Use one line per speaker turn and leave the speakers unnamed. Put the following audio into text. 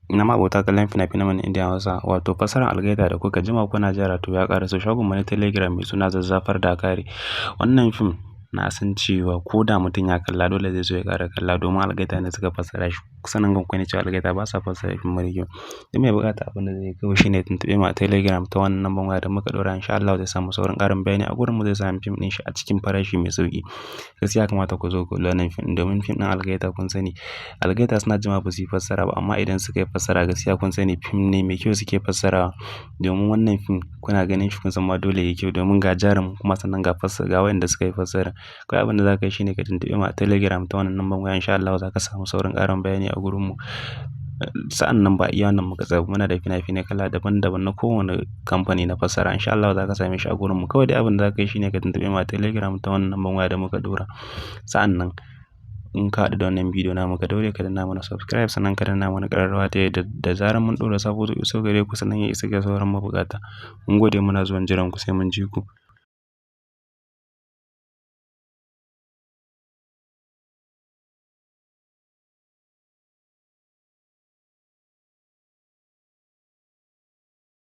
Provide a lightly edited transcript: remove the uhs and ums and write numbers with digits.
Ina ma abota kallon fina-finan na Indian Hausa, wato fassarar Algaita da kuka jima kuna jira, to ya ƙaraso shagon mu na Telegram mai suna Zazzafar Dakare. Wannan fim na san cewa ko da mutum ya kalla, dole zai so ya ƙara kalla, domin Algaita ne suka fassara shi. Sanin kanku ne cewa Algaita ba sa fassara fim mara kyau. Duk mai buƙata, abin da zai yi kawai shine tuntuɓe mu a Telegram ta wannan lambar waya da muka ɗora. Insha Allah zai samu sauran ƙarin bayani a gurin mu, zai samu fim ɗin shi a cikin farashi mai sauƙi. Gaskiya ya kamata ku zo ku kalli wannan fim, domin fim ɗin Algaita, kun sani Algaita suna jima ba su yi fassara ba, amma idan suka yi fassara, gaskiya kun sani fim ne mai kyau suke fassarawa. Domin wannan fim kuna ganin shi, kun san ma dole yayi kyau, domin ga jarumin, kuma sannan ga fassara, ga wayanda suka yi fassara. Kawai abin da za ka yi shine ka tuntuɓe mu a Telegram ta wannan lambar waya. Insha Allah za ka samu sauran ƙarin bayani a gurin mu. Sa'an nan ba iya wannan muka tsaya ba, muna da fina-finai kala daban-daban na kowane kamfani na fassara. Insha Allah za ka same shi a gurin mu. Kawai dai abin da za ka yi shine ka tuntuɓe mu a Telegram ta wannan lambar waya da muka ɗora. Sa'an nan in ka haɗu da wannan bidiyo namu, ka daure ka danna mana subscribe, sannan ka danna mana ƙararrawa, ta yadda da zarar mun ɗora sabo zai iso gare ku, sannan ya isa ga sauran mabuƙata. Mun gode, muna zuwan jiran ku, sai mun ji ku.